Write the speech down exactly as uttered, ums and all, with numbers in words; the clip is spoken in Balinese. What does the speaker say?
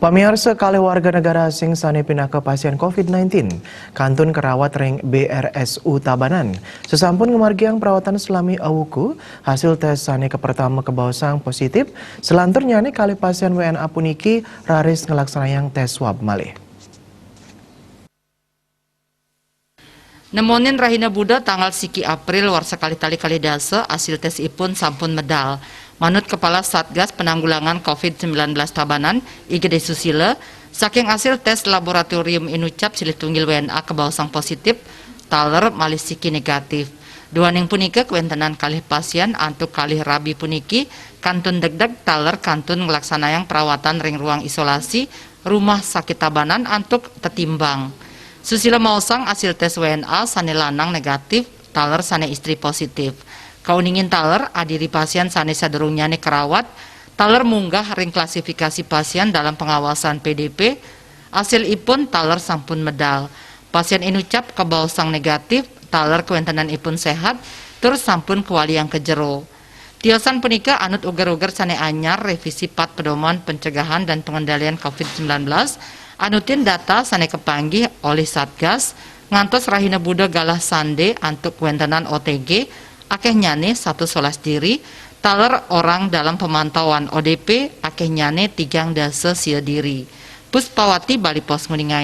Pamiarsa, kalih warga negara asing sane pinaka pasien covid sembilan belas kantun karawat ring B R S U Tabanan. Sasampun ngamargiang perawatan salami awuku, hasil tes sane kapertama kabaosang positif, salanturnyane kalih pasien W N A puniki raris nglaksanayang tes swab malih. Nemonin rahina Buda tanggal siki April warsa kalih tali kalih dasa, asil tesipun sampun medal. Manut Kepala Satgas Penanggulangan covid sembilan belas Tabanan, I G D Susila, saking asil tes laboratorium inucap silih tunggil W N A kabaosang positif, taler malih siki negatif. Duaning punika kawentenan kalih pasien antuk kalih rabi puniki kantun degdeg taler kantun nglaksanayang perawatan ring ruang isolasi Rumah Sakit Tabanan antuk tetimbang. Susila maosang asil tes W N A sane lanang negatif, taler sane istri positif. Kauningin taler, adiri pasien sane sadurungnyane karawat, taler munggah ring klasifikasi pasien dalam pengawasan P D P, asilipun taler sampun medal. Pasien inucap kabaosang negatif, taler kawentenanipun sehat, tur sampun kawaliang ka jero. Tiosan punika anut uger-uger sane anyar revisi Pat Pedoman Pencegahan dan Pengendalian covid sembilan belas, anutin data sane kapanggih olih Satgas, ngantos rahina Buda galah sande antuk kawentenan O T G, akehnyane satus solas diri, taler orang dalam pemantauan O D P, akehnyane tigang dasa sia diri. Puspawati, Bali Post, nguningain.